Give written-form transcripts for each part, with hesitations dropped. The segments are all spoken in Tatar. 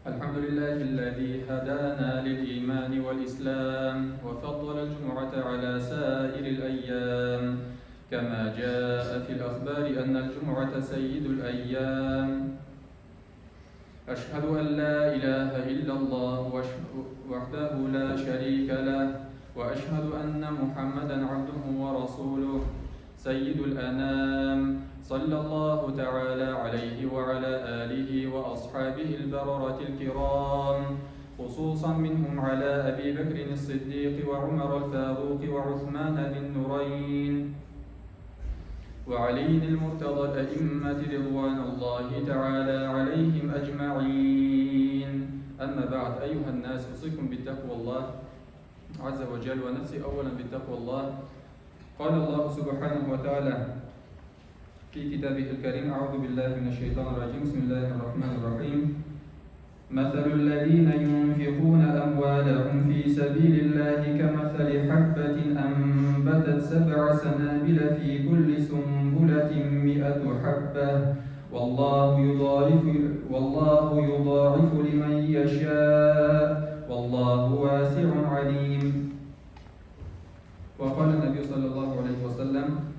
الحمد لله الذي هدانا للإيمان والإسلام وفضل الجمعة على سائر الأيام كما جاء في الأخبار أن الجمعة سيد الأيام أشهد أن لا إله إلا الله وحده لا شريك له وأشهد أن محمدا عبده ورسوله سيد الأنام صلى الله تعالى عليه وعلى آله وأصحابه البررة الكرام خصوصا منهم على أبي بكر الصديق وعمر الفاروق وعثمان ذي النورين وعلي المرتضى الأئمة رضوان الله تعالى عليهم أجمعين أما بعد أيها الناس أوصيكم بتقوى الله عز وجل ونفسي أولا بتقوى الله قال الله سبحانه وتعالى في كتابه الكريم أعوذ بالله من الشيطان الرجيم بسم الله الرحمن الرحيم مثل الذين ينفقون أموالهم في سبيل الله كمثل حبة أنبتت سبع سنابل في كل سنبلة مئة حبة والله يضاعف والله يضاعف لمن يشاء والله واسع عليم وقال النبي صلى الله عليه وسلم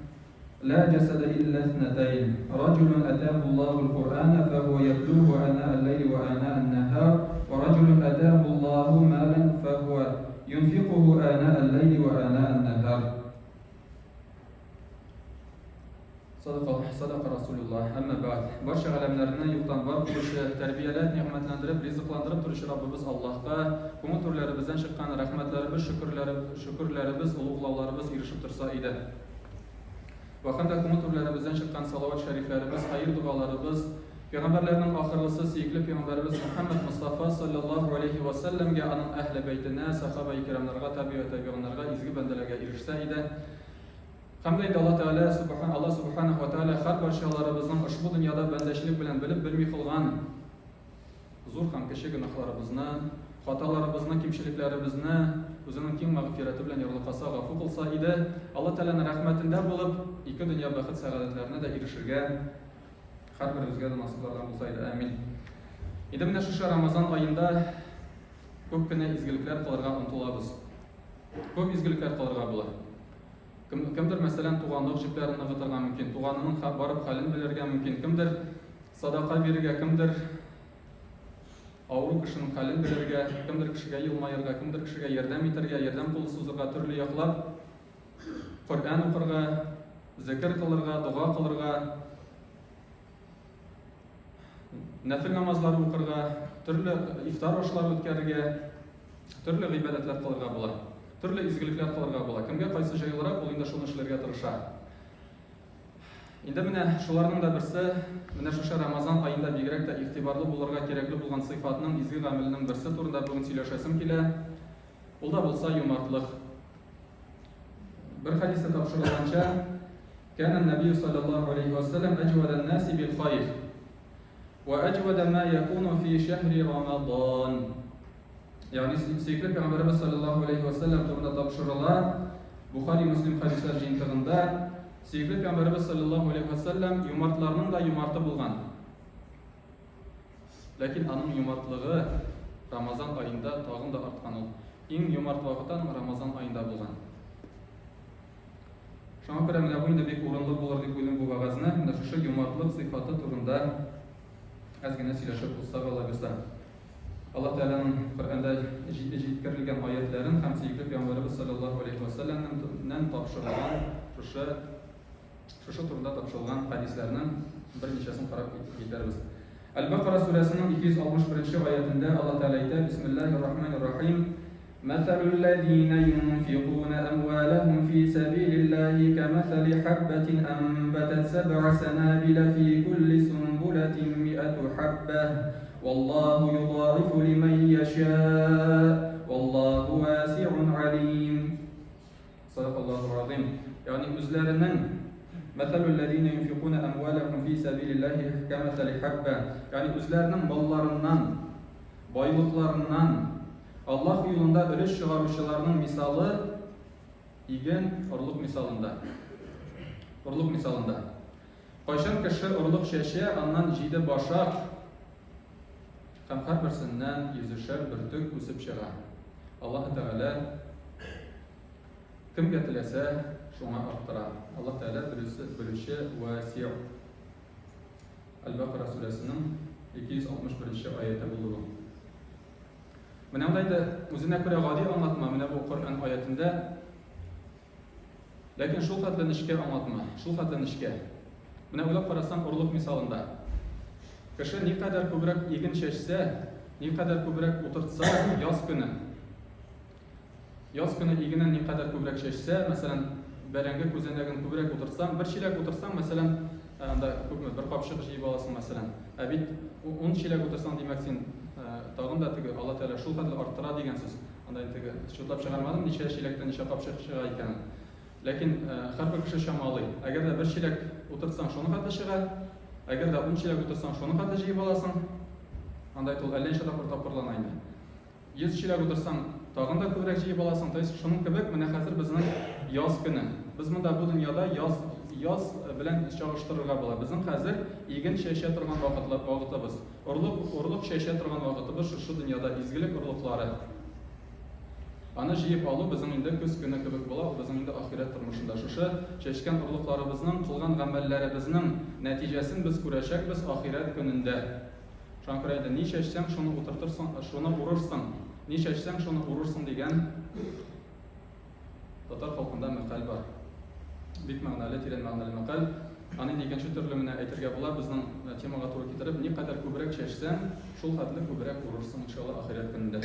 لا جسد إلا اثنتين رجل أتاه الله القرآن فهو يتلوه آناء الليل وآناء النهار ورجل أتاه الله مالا فهو ينفقه آناء الليل وآناء النهار Садака, садака Расулуллаһ. Әмма бәгъд. Барча галәмнәрне юктан бар кылучы, тәрбияләп, нигъмәтләндереп, ризыкландырып торучы Раббыбыз Аллаһка, күңел түрләребездән чыккан рәхмәтләребез, шөкерләре, шөкерләребез, олуглауларыбыз ирешеп торса иде. Вә һәм дә күңел түрләребездән чыккан салават шәрифләребез, хәер догаларыбыз, пәйгамбәрләрнең ахырлысы, сөекле пәйгамбәребез Мөхәммәд Мостафа салләллаһу алейһи вә сәлләмгә, аның әһле бәйтенә, сахаба-и кирамнарга, табига табигыннарга, изге бәндәләргә ирешсә иде. Һәм дә инде Алла Тәгалә Субхан Алла Субханаһу ва Тәгалә һәрбарчаларыбызның ошбу дөньяда бәндәчелек белән белеп белми кылган зур һәм кече гөнаһларыбызны, хаталарыбызны, кимчелекләребезне үзенең киң мәгъфирәте белән ярлыкаса, гафу кылса иде. Алла Тәгаләнең рәхмәтендә булып, ике дөнья бәхет сәгадәтләренә дә ирешергә һәрберебезгә дә насыйплардан булса иде. Амин. Инде менә шушы Рамазан аенда күп кенә изгелекләр кылырга омтылабыз. Күп изгелекләр кылырга була. Кем, кемдер, мәсәлән, туганлык җепләрен ныгытырга мөмкин, туганының барып хәлен белергә мөмкин, кемдер садака бирергә, кемдер авыру кешенең хәлен белергә, кемдер кешегә елмаерга, кемдер кешегә ярдәм итәргә, ярдәм кулы сузырга, төрле яклап Коръән укырга, зикер кылырга, дога кылырга, нәфел намазлары укырга, төрле ифтар ашлары үткәрергә, төрле гыйбадәтләр кылырга була. Төрле изгелекләр кылырга була. Кемгә кайсы җайлырак, ул инде шуны эшләргә тырыша. Инде менә шуларның да берсе, менә шушы Рамазан аенда бигрәк тә игътибарлы булырга кирәкле булган сыйфатның, изге гамәлнең берсе турында бүген сөйләшәсем килә. Ул да булса юмартлык. Бер хәдистә тапшырылганча, Кәнә Нәби саллаллаһу алейхи ва саллям әҗвәдән наси бил хайр. Ва әҗвәдә ма якуну фи шәһри Рамадан. Ягъни сөекле пәйгамбәребез саллаллаһу алейхи ва саллям турында тапшырыла. Бухари Муслим хәдисләр җыентыгында сөекле пәйгамбәребез саллаллаһу алейхи ва саллям юмартларның да юмарты булган. Ләкин аның юмартлыгы Рамазан аенда тагын да арткан ул. Иң юмарт вакыты аның Рамазан аенда булган. Шуңа күрә менә бу инде бик урынлы булыр дип уйлыйм бу вәгазьне. Менә шушы юмартлык сыйфаты турында әз генә сөйләшеп узсак Алла бирса. Аллаһ Тәгаләнең Коръәндә җиткерелгән аятләрен һәм сөекле пәйгамбәребез саллаллаһу алейһи ва сәлләмнән тапшырылган шушы Шушы турында тапшырылган хәдисләрнең берничәсен карап китәрбез. Әл-Бакара сүрәсенең 261 нче аятендә Аллаһ Тәгалә әйтә, Бисмиллаһир рахманир рахим, Мәсәлүл-ләзина юнфикуна әмваләһум фи сәбилиллаһи кәмәсәли хәббәтин әнбәтәт сәб'ә сәнабилә фи кулли сунбуләтин миәтү хәббәһ, валлаһу юдаифу лимән яшә, валлаһу васиун алим. Садакаллаһу азим. Ягъни үзләренең Мәсәлүл ләзина юнфикуна әмваләһум фи сәбилиллаһи кәмәсәли хәббә. Ягъни үзләренең малларыннан, байлыкларыннан Аллаһ юлында өлеш чыгаручыларның мисалы иген, орлык мисалында. Орлык мисалында. Кайчан кеше орлык чәчә, аннан җиде башак. Һәм һәрберсеннән йөзешәр бөртек үсеп чыга. Аллаһы Тәгалә кемгә теләсә, шуңа арттыра. Аллаһ Тәгалә белүче, белүче васиъ. Әл-Бакара сүрәсенең 261 нче аяте булды бу. Менә монда инде үзенә күрә гади аңлатма, менә бу Коръән аятендә. Ләкин шул хәтле нечкә аңлатма, шул хәтле нечкә. Менә уйлап карасаң, орлык мисалында. Кеше никадәр күбрәк иген чәчсә, никадәр күбрәк утыртса, яз көне. Яз көне игенен никадәр күбрәк чәчсә, мәсәлән, бәрәңге күзәнәген күбрәк утыртсаң, бер чиләк утыртсаң, мәсәлән, э, анда күпме, бер капчык җыеп аласың, мәсәлән. Ә бит 10 чиләк утырсаң, димәк, син э, тагын да теге Алла Тәгалә шул хәтле арттыра дигән сүз. Анда инде теге счетлап чыгармадым, ничә чиләктән ничә капчык чыга икәнен. Ләкин э, һәрбер кеше чамалый. Әгәр дә бер чиләк утыртсаң, шуның хәтле чыга. Әгәр дә ун чиләк утыртсаң, шуның хәтле җыеп аласың. Анда ул әллә ничә тапкыр тапкырлана инде. 100 чиләк утырсаң, тагын да күбрәк җыеп аласың. То есть шуның кебек менә хәзер безнең яз көне. Без монда бу дөньяда яз яз белән чагыштырырга була. Безнең хәзер иген чәчә торган вакытлар вакытыбыз. Орлык, орлык чәчә торган вакытыбыз шушы дөньяда, изгелек орлыклары. Аны җыеп алу безнең инде көз көне кебек була, ул безнең инде ахирәт тормышында. Шушы чәчкән орлыкларыбызның, кылган гамәлләребезнең нәтиҗәсен без күрәчәкбез ахирәт көнендә. Шуңа күрә инде ни чәчсәң, шуны утыртырсың, шуны урырсың. Ни чәчсәң, шуны урырсың дигән Татар халкында мәкаль бар. Бик мәгънәле, тирән мәгънәле мәкаль. Аны инде икенче төрле менә әйтергә була, безнең э, темага туры китереп, никадәр күбрәк чәчсәң, шул хәтле күбрәк урырсың, иншалла, ахирәт көнендә.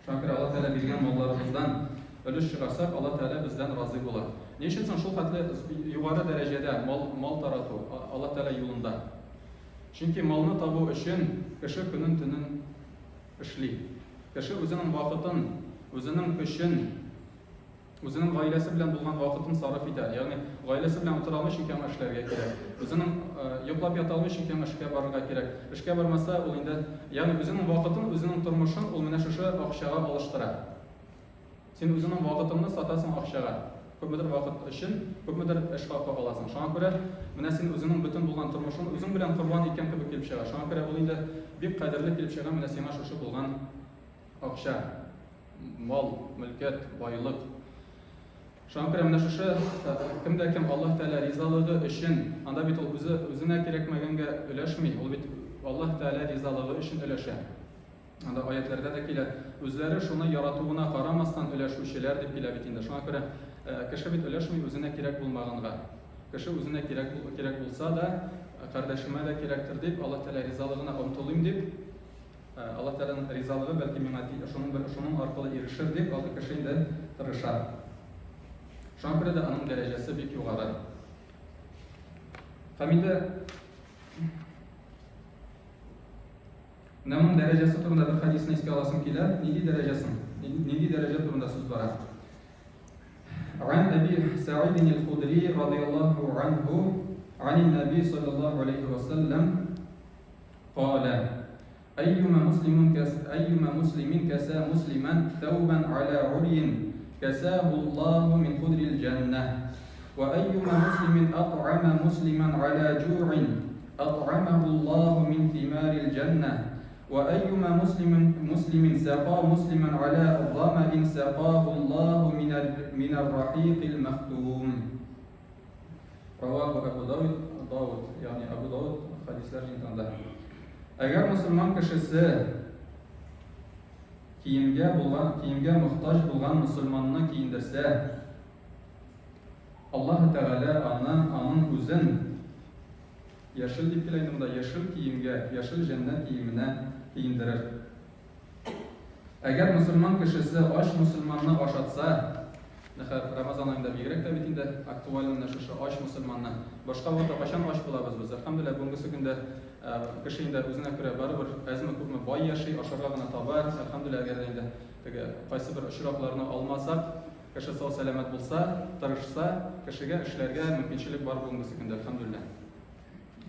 Шуңа күрә Алла Тәгалә биргән малларыбыздан өлеш чыгарсак, Алла Тәгалә бездән разый була. Ни өчен соң шул хәтле югары дәрәҗәдә мал, мал тарату Алла Тәгалә юлында? Чөнки малны табу өчен кеше көнен-төнен эшли. Кеше үзенең вакытын, үзенең көчен, үзенең гаиләсе белән булган вакытын сарыф итә. Ягъни гаиләсе белән утыра алмый, чөнки аңа эшләргә кирәк. Үзенең э, йоклап ята алмый, чөнки аңа эшкә барырга кирәк. Эшкә бармаса, ул инде, ягъни үзенең вакытын, үзенең тормышын ул менә шушы акчага алыштыра. Син үзеңнең вакытыңны сатасың акчага. Күпмедер вакыт өчен, күпмедер эш хакы аласың. Шуңа күрә менә син үзеңнең бөтен булган тормышың үзең белән корбан иткән кебек килеп чыга. Шуңа күрә ул инде бик кадерле килеп чыга менә сиңа шушы булган акча, мал, мөлкәт, байлык. Шуңа күрә менә шушы кем дә кем Аллаһ Тәгалә ризалыгы өчен, анда бит ул үзе үзенә кирәкмәгәнгә өләшми, ул бит Аллаһ Тәгалә ризалыгы өчен өләшә. Анда аятьләрдә дә килә, үзләре шуны яратуына карамастан өләшүчеләр дип килә бит инде. Шуңа күрә э, кеше бит өләшми үзенә кирәк булмаганга. Кеше үзенә кирәк кирәк булса да, кардәшемә дә кирәктер дип, Аллаһ Тәгалә ризалыгына омтылыйм дип, э, Аллаһ Тәгаләнең ризалыгы бәлки миңа шуның бер шуның аркылы ирешер дип, аты кеше инде тырыша. Шуңа күрә дә аның дәрәҗәсе бик югары. Һәм инде Менә моның дәрәҗәсе турында бер хәдисне искә аласым килә. Нинди дәрәҗәсен? Нинди дәрәҗә турында сүз бара? عن أبي سعيد الخدري رضي الله عنه عن النبي صلى الله عليه وسلم قال أيما مسلم كس أيما مسلم كسى مسلما ثوبا على عري كساه الله من خدر الجنة وأيما مسلم أطعم مسلما على جوع أطعمه الله من ثمار الجنة وأيما مسلم مسلم سقى مسلما على ظمأ سقاه الله من من الرحيق المختوم رواه أبو داود داود يعني Әбу Дауд хәдисләр җыентыгында. Әгәр мөселман кешесе киемгә булган киемгә мохтаҗ булган мөселманны киендерсә, Аллаһы Тәгалә аны, аның үзен яшел дип килә инде монда, яшел киемгә, яшел җәннәт киеменә киендерер. Әгәр мөселман кешесе ач мөселманны ашатса, нәхәр Рамазан аенда бигрәк тә бит инде актуаль менә шушы ач мөселманны. Башка вакытта кайчан ач булабыз без? Әлхәмдүлилләһ, бүгенгесе көндә э, кеше инде үзенә күрә барыбер әзме-күпме бай яши, ашарга гына таба. Әлхәмдүлилләһ, әгәр дә инде теге кайсы бер очракларны алмасак, Кеше сау-сәламәт булса, тырышса, кешегә эшләргә мөмкинчелек бар бүгенгесе көндә, әлхәмдүлилләһ.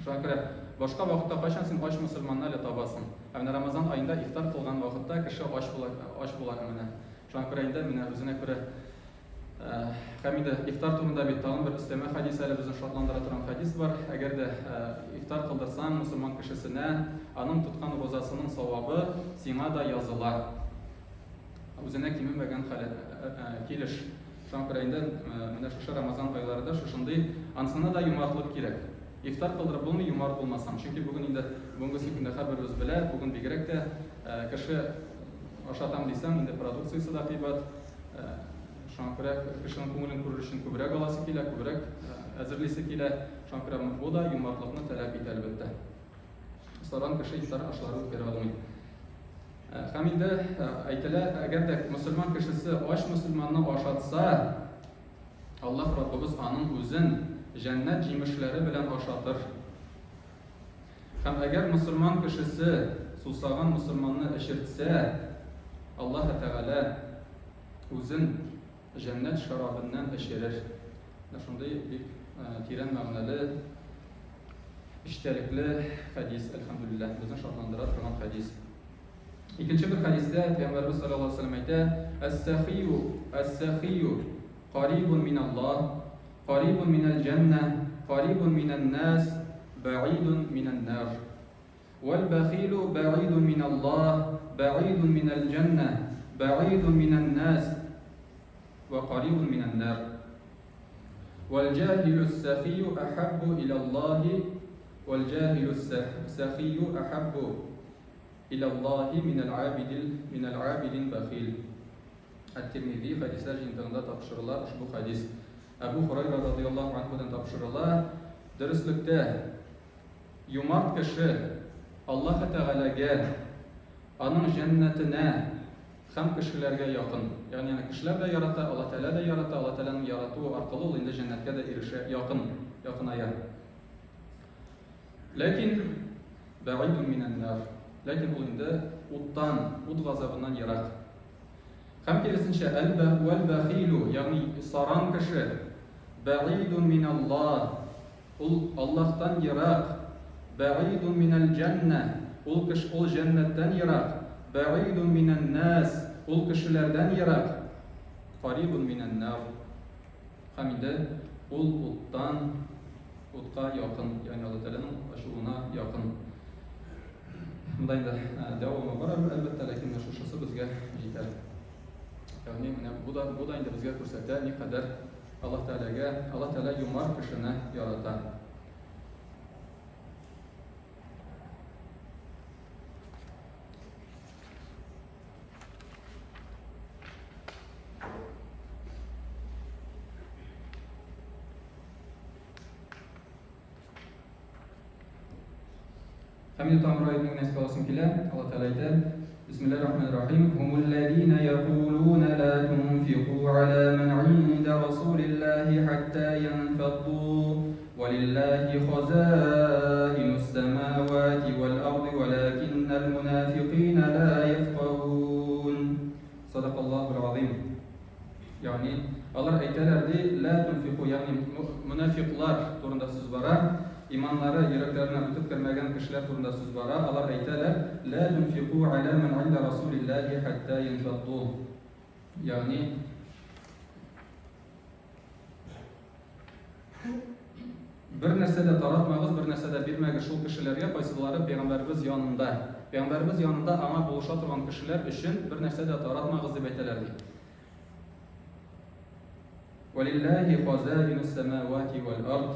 Шуңа күрә башка вакытта кайчан син ач мөселманны әле табасың? Ә менә Рамазан аенда ифтар кылган вакытта кеше ач була, ач була менә. Шуңа күрә инде менә үзенә күрә Һәм инде ифтар турында бит тагын бер өстәмә хәдис әле безне шатландыра торган хәдис бар. Әгәр дә ифтар кылдырсаң мөселман кешесенә, аның тоткан розасының савабы сиңа да языла. Үзенә кимемәгән халәт килеш. Шуңа күрә инде менә шушы Рамазан айларында шушындый ансына да юмартлык кирәк. Ифтар кылдырып булмый юмарт булмасаң. Чөнки бүген инде бүгенге көндә һәрберебез белә, бүген бигрәк тә кеше ашатам дисәң, инде продукциясе дә кыйбат. Шуңа күрә кешенең күңелен күрер өчен күбрәк аласы килә, күбрәк әзерлисе килә. Шуңа күрә бу да юмартлыкны таләп итә, әлбәттә. Саран кеше ифтар ашлары үткәрә алмый. Һәм инде әйтелә, әгәр дә мөселман кешесе ач мөселманны ашатса, Аллаһ Раббыбыз аның үзен җәннәт җимешләре белән ашатыр. Һәм әгәр мөселман кешесе сусаган мөселманны эчертсә, Аллаһ Тәгалә үзен җәннәт шәрабыннан эчерер. Менә шундый бик тирән мәгънәле, эчтәлекле хәдис, әлхәмдүлилләһ, безне шатландыра торган хәдис. Икенче бер хәдистә Пәйгамбәрбез саллаллаһу алейһи вәсәлләм әйтә: "Әс-сахию, әс-сахию карибун миналлаһ, карибун минәл җәннә, карибун минән нас, бәгыйдун минән нар. Вәл бәхилу бәгыйдун миналлаһ, бәгыйдун минәл җәннә, бәгыйдун минән нас вә карибун минән нар. Вәл җаһилу сәхию әхәббу иләллаһи, вәл җаһилу сәхию әхәббу иләллаһи минәл абидил минәл абидин бәхил. Әт-Тирмизи хәдисләр җыентыгында тапшырыла ошбу хәдис. Әбу Хурайра радыяллаһу анһудан тапшырыла, Дөреслектә, юмарт кеше Аллаһы Тәгаләгә, аның җәннәтенә һәм кешеләргә якын. Ягъни аны кешеләр дә ярата, Аллаһ Тәгалә дә ярата, Аллаһ Тәгаләнең яратуы аркылы ул инде җәннәткә дә ирешә, якын, якыная. Ләкин бәгыйдун минән нар. Ләкин ул инде уттан, ут газабыннан ерак. Һәм киресенчә, әл бәхилу, ягъни саран кеше, бәгыйдун миналлаһ, ул Аллаһтан ерак, бәгыйдун минәл җәннә, ул кеш ул җәннәттән ерак, бәгыйдун минән нас, ул кешеләрдән ерак, карибун минән нар. Һәм инде ул уттан, утка якын, ягъни Алла Тәгаләнең ачуына якын. Монда инде дәвамы бар, әлбәттә, ләкин менә шушысы безгә җитәр. Ягъни менә бу да, бу да инде безгә күрсәтә, никадәр Аллаһ Тәгаләгә, Аллаһ Тәгалә юмарт кешене ярата. Һәм инде тагын бер аятны генә искә аласым килә. Алла Тәгалә әйтә: Бисмиллаһир рахманир рахим. Һумуллазина якулуна ла тунфику аля ман инда расулиллахи хатта янфадду валиллахи хазаинус самавати вал арди валакиннал мунафикина ла яфкахун. Садакаллахул азим. Ягъни алар әйтәләр ди, ла тунфику, ягъни мунафиклар турында сүз бара, иманнары йөрәкләренә үтеп кермәгән кешеләр турында сүз бара, алар әйтәләр, ла тунфику аля ман инда расулиллахи хатта янфадду. Ягъни бер нәрсә дә таратмагыз, бер нәрсә дә бирмәгез шул кешеләргә, кайсылары пәйгамбәребез янында. Пәйгамбәребез янында аңа булыша торган кешеләр өчен бер нәрсә дә таратмагыз дип әйтәләр ди. Валиллахи хазаинус самавати вал ард.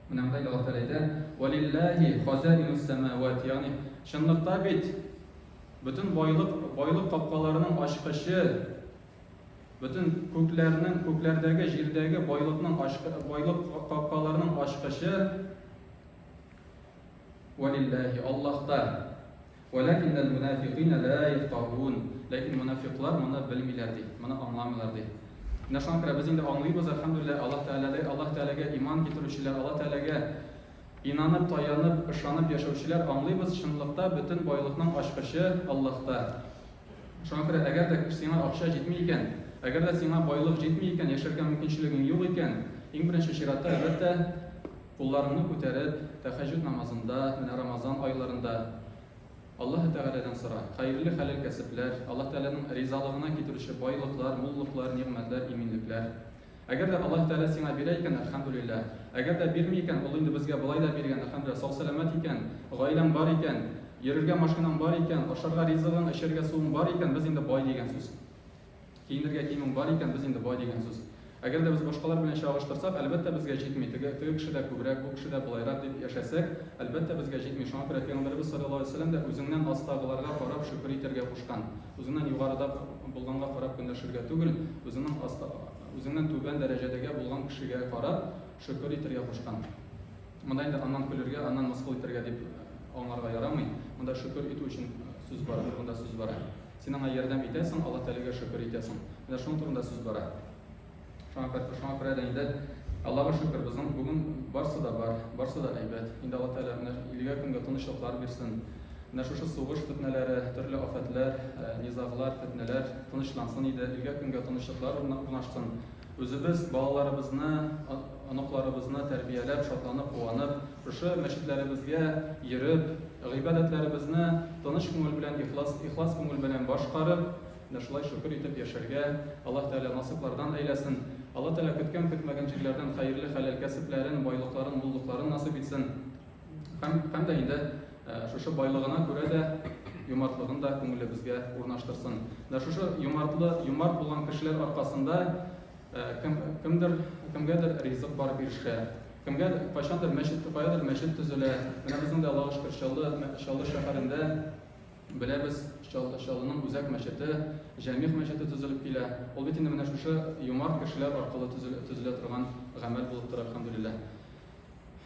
Менә монда инде Аллаһ Тәгалә әйтә, Валиллахи хазаинус самавати, ягъни чынлыкта бит бөтен байлык, байлык капкаларының ачкычы Бөтен күкләрнең, күкләрдәге, җирдәге байлыкның ачкы, байлык капкаларының ачкычы Валиллахи, Аллаһта. Валакиннал мунафикина ла яфкахун. Ләкин мунафиклар моны белмиләр ди, моны аңламыйлар ди. Менә шуңа күрә без инде аңлыйбыз, әлхәмдүлилләһ, Аллаһ Тәгаләдә, Аллаһ Тәгаләгә иман китерүчеләр, Аллаһ Тәгаләгә инанып, таянып, ышанып яшәүчеләр аңлыйбыз, чынлыкта бөтен байлыкның ачкычы Аллаһта. Шуңа күрә, әгәр дә сиңа акча җитми икән, әгәр дә сиңа байлык җитми икән, яшәргә мөмкинчелегең юк икән, иң беренче чиратта, әлбәттә, кулларыңны күтәреп, тәһәҗҗүд намазында, менә Рамазан айларында, Аллаһы Тәгаләдән сора. Хәерле хәләл кәсепләр, Аллаһ Тәгаләнең ризалыгына китерүче байлыклар, муллыклар, нигъмәтләр, иминлекләр. Әгәр дә Аллаһ Тәгалә сиңа бирә икән, әлхәмдүлилләһ. Әгәр дә бирми икән, ул инде безгә болай да биргән, әлхәмдүлилләһ, сау-сәламәт икән, гаиләң бар икән, йөрергә машинаң бар икән, ашарга ризыгың, эчәргә суың бар икән, без инде бай дигән сүз. Киенергә киемең бар икән, без инде бай дигән сүз. Әгәр дә без башкалар белән чагыштырсак, әлбәттә, безгә җитми. Теге, теге кешедә күбрәк, бу кешедә болайрак дип яшәсәк, әлбәттә, безгә җитми. Шуңа күрә Пәйгамбәребез салләллаһу алейһи ва сәлләм дә үзеңнән астагыларга карап шөкер итәргә кушкан. Үзеңнән югарыда булганга карап көнләшергә түгел, үзеңнең аста, үзеңнән түбән дәрәҗәдәгә булган кешегә карап шөкер итәргә кушкан. Монда инде аннан көлергә, аннан мыскыл итәргә дип аңларга ярамый. Монда шөкер итү өчен сүз бара, турында сүз бара. Син аңа ярдәм итәсең, Аллаһ Тәгаләгә шөкер итәсең. Менә шуның турында сүз бара. Шуңа күрә, шуңа күрә дә инде Аллаһка шөкер, безнең бүген барсы да бар, барсы да әйбәт. Инде Аллаһ Тәгалә менә илгә көнгә тынычлыклар бирсен. Менә шушы сугыш фетнәләре, төрле афәтләр, э, низаглар, фетнәләр тынычлансын иде, илгә көнгә тынычлыклар урнашсын. Үзебез балаларыбызны, оныкларыбызны тәрбияләп, шатланып, куанып, шушы мәчетләребезгә йөреп, гыйбадәтләребезне тыныч күңел белән, ихлас, ихлас күңел белән башкарып, менә шулай шөкер итеп яшәргә Аллаһ Тәгалә насыйплардан әйләсен. Аллаһ Тәгалә көткән-көтмәгән җирләрдән хәерле хәләл кәсепләрен, байлыкларын, муллыкларын насыйп итсен. Һәм, һәм дә инде шушы байлыгына күрә дә юмартлыгын да күңелебезгә урнаштырсын. Менә шушы юмартлы, юмарт булган кешеләр аркасында кем, кемдер, кемгәдер ризык барып ирешә. Кемгә кайчандыр мәчет, каядыр мәчет төзелә. Менә безнең дә Аллага шөкер Чаллы, Чаллы шәһәрендә беләбез, Чаллы, Чаллының үзәк мәчете, Җәмигъ мәчете төзелеп килә. Ул бит инде менә шушы юмарт кешеләр аркылы төзелә торган гамәл булып тора, әлхәмдүлилләһ.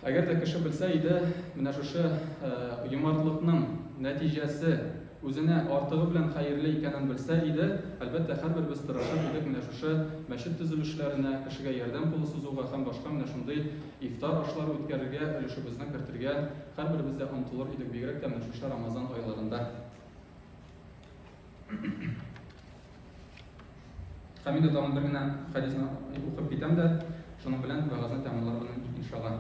Әгәр дә кеше белсә иде, менә шушы юмартлыкның нәтиҗәсе үзенә артыгы белән хәерле икәнен белсә иде, әлбәттә, һәрберебез тырышыр идек менә шушы мәчет төзелешләренә, кешегә ярдәм кулы сузуга һәм башка менә шундый ифтар ашлары үткәрергә өлешебезне кертергә һәрберебез дә омтылыр идек, бигрәк тә менә шушы Рамазан айларында. Һәм инде тагын бер генә хәдисне укып китәм дә, шуның белән вәгазьне тәмамлармын иншалла.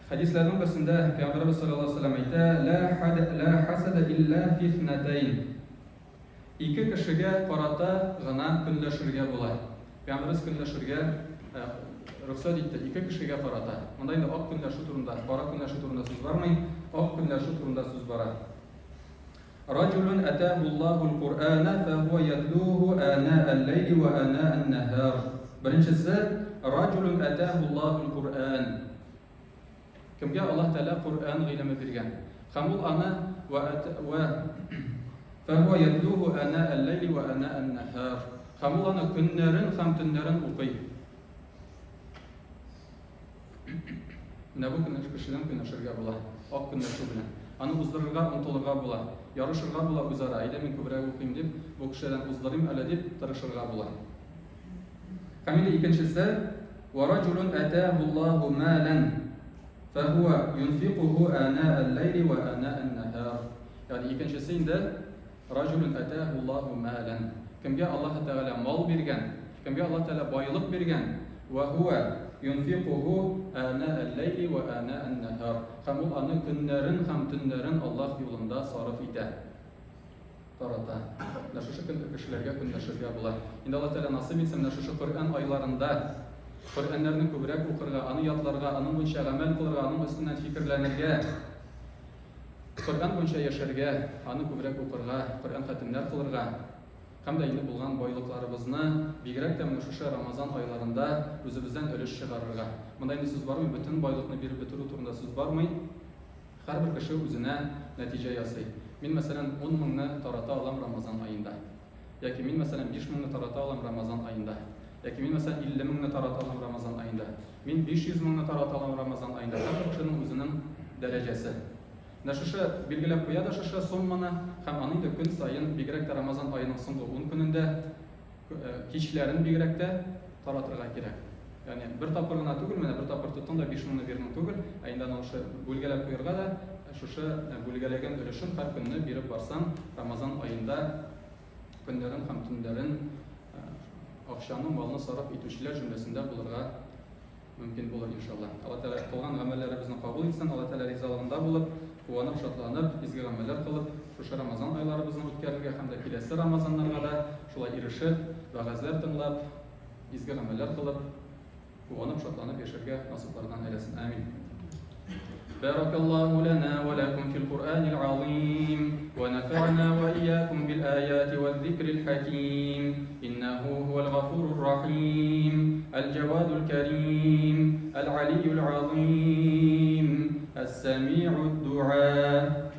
Хәдисләрнең берсендә Пәйгамбәребез саллаллаһу алейһи ва сәлләм әйтә: "Ла хад ла хасада илля фи итhnатайн". Ике кешегә карата гына көнләшергә була. Пәйгамбәребез көнләшергә э, рөхсәт итте ике кешегә карата. Монда инде ак көнләшү турында, кара көнләшү турында сүз бармый, ак көнләшү турында сүз бара. Раҗулун атаһуллаһул Куръана фәһуә ятлуһу анаәл ләйли вә анаән нәһар. Беренчесе, Раҗулун атаһуллаһул Куръан. Кемгә Аллаһ Тәгалә Коръән гыйлеме биргән. Һәм ул аны вә вә фәһуә ятлуһу анаәл ләйли вә анаән нәһар. Һәм ул аны көннәрен һәм төннәрен укый. Менә бу көнләш кешедән көнләшергә була. Ак көнләшү белән. Аны уздырырга омтылырга була. Ярышырга була үзара. Әйдә мин күбрәк укыйм дип, бу кешедән уздырыйм әле дип тырышырга була. Һәм инде икенчесе, Ва раҗулун атаһуллаһу малан фәһуа юнфикуху ана'ал ләйли ва ана'ан наһар. Ягъни икенчесе инде Раҗулун атаһуллаһу малан. Кемгә Аллаһы Тәгалә мал биргән, кемгә Аллаһ Тәгалә байлык биргән, вә һуә юнфикуху ана'ал-ләйли вә ана'ан-наһар. Һәм ул аны көннәрен һәм төннәрен Аллаһ юлында сарыф итә, тарата. Менә шушы көн кешеләргә көнләшергә була. Инде Аллаһ Тәгалә насыйп итсен, менә шушы Коръән айларында Коръәннәрне күбрәк укырга, аны ятларга, аның буенча гамәл кылырга, аның өстеннән фикерләнергә, Коръән буенча яшәргә, аны күбрәк укырга, Коръән хәтемнәр кылырга һәм дә инде булган байлыкларыбызны, бигрәк тә менә шушы Рамазан айларында үзебездән өлеш чыгарырга. Монда инде сүз бармый, бөтен байлыкны биреп бетерү турында сүз бармый. Һәрбер кеше үзенә нәтиҗә ясый. Мин, мәсәлән, 10 меңне тарата алам Рамазан аенда. Яки мин, мәсәлән, 5 меңне тарата алам Рамазан аенда. Яки мин, мәсәлән, 50 меңне тарата алам Рамазан аенда. Мин 500 меңне тарата алам Рамазан аенда. Һәрбер кешенең үзенең дәрәҗәсе. Менә шушы билгеләп куя да шушы сумманы һәм аны инде көн саен, бигрәк тә Рамазан аеның соңгы 10 көнендә, кичләрен бигрәк тә таратырга кирәк. Ягъни бер тапкыр гына түгел, менә бер тапкыр тоттың да 5 меңне бирдең түгел, ә инде аны шушы бүлгәләп куярга да, шушы бүлгәләгән өлешен һәр көнне биреп барсаң, Рамазан аенда көннәрен һәм төннәрен акчаны, малны сарыф итүчеләр җөмләсендә булырга. мөмкин булыр, иншалла. Алла Тәгалә кылган гамәлләребезне кабул итсен, Алла Тәгалә ризалыгында булып, куанып, шатланып, изге гамәлләр кылып, шушы Рамазан айларыбызны үткәрергә һәм дә киләсе Рамазаннарга да шулай ирешеп, вәгазьләр тыңлап, изге гамәлләр кылып, куанып, шатланып яшәргә насыйплардан әйләсен. Амин. بارك الله لنا ولكم في القرآن العظيم ونفعنا وإياكم بالآيات والذكر الحكيم إنه هو الغفور الرحيم الجواد الكريم العلي العظيم السميع الدعاء.